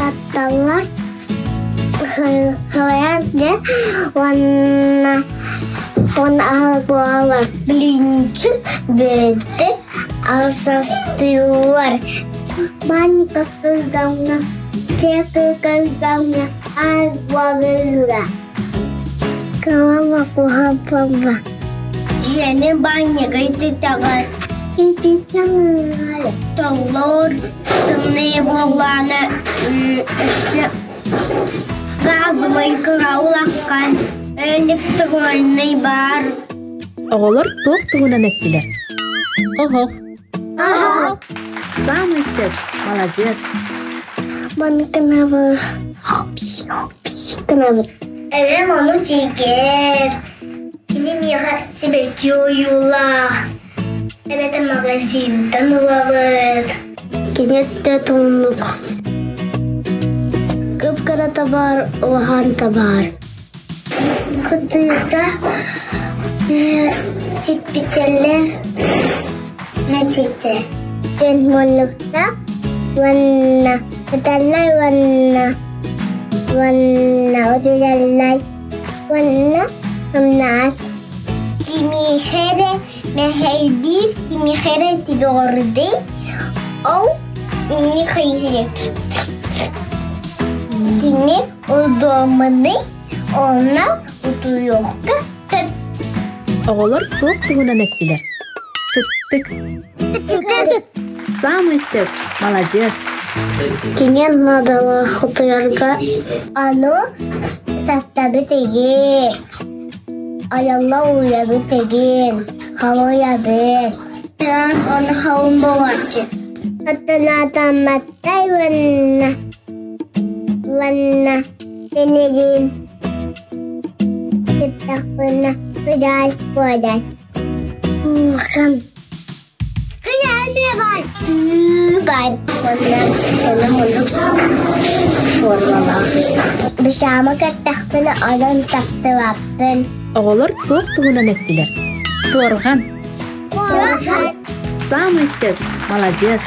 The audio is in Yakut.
Атталлар Хылайар дьэ уонна уонна аһылык буолаллар. Блинчик бүөтү алсастыыллар. Банника кылгамна, чэ кылгамна, аас буолыыла. Кылама куһаппаба. Дьиэни банньыгы ититэҕэ. Кимпистэн Толлор тымныы буоллаана өссө газовый кыра улахан электронный бар. Оҕолор туох туһунан эттилэр? Оһох. Оһох. Саамай сөп, маладьыас. Манкынабы гынабыт. Эбэм ону тигэр. Кини миэхэ сибэкки ойуулаах. Эбэтэр магазинтан ылабыт. Кини өттө тумнук. Кып-кыра табаар, улахан табаар. Кытыыта сиппитэлэ мэчитэ. Дьон муннукта уонна ыталлай уонна уонна утуйаллай уонна ымнаас. Кимиэхэ эрэ мэһэйдиир, кимиэхэ эрэ тибэҕэрдий, ол инник хайысыгар Кини удуоманый, онно утуйуохха сөп. Оҕолор туох туһунан эттилэр? Сыттык. Сыттык. Саамай сөп, маладьыас. Кини наадалаах утуйарга аны саттабыт игин. Айалла уйабыт игин, халыйабыт. Оны халын болаччы. Аттанатамматтай уонна уонна тенегин сыттахпына кыдьаал куодай. Улахан Бышаама кэттэхпинэ онон таптыбаппын. Оҕолор туох туһунан эттилэр? Суорҕан. Суорҕан. Саамай сөп, маладьыас.